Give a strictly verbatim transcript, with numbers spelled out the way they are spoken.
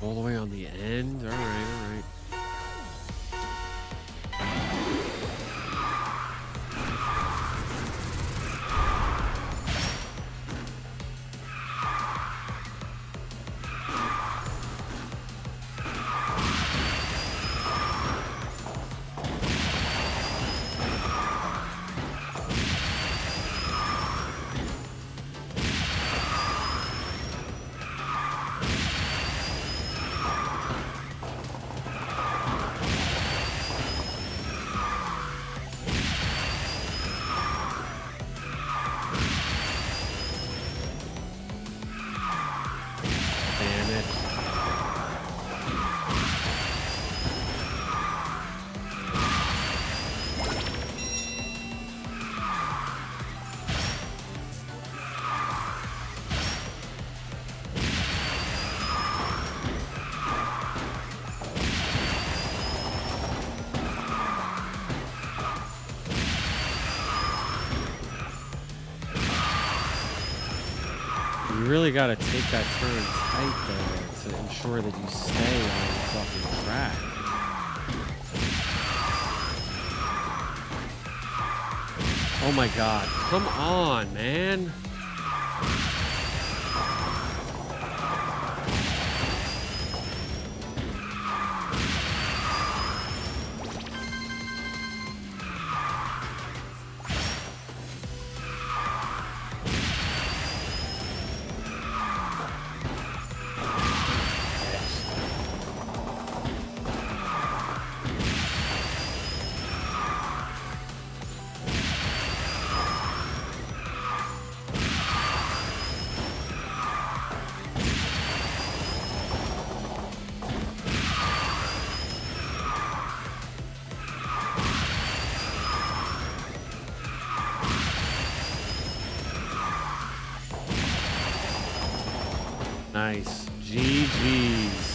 All the way on the end? Alright, alright. Damn it. You really gotta take that turn tight, though, to ensure that you stay on the fucking track. Oh my God, come on, man. Nice. G G's.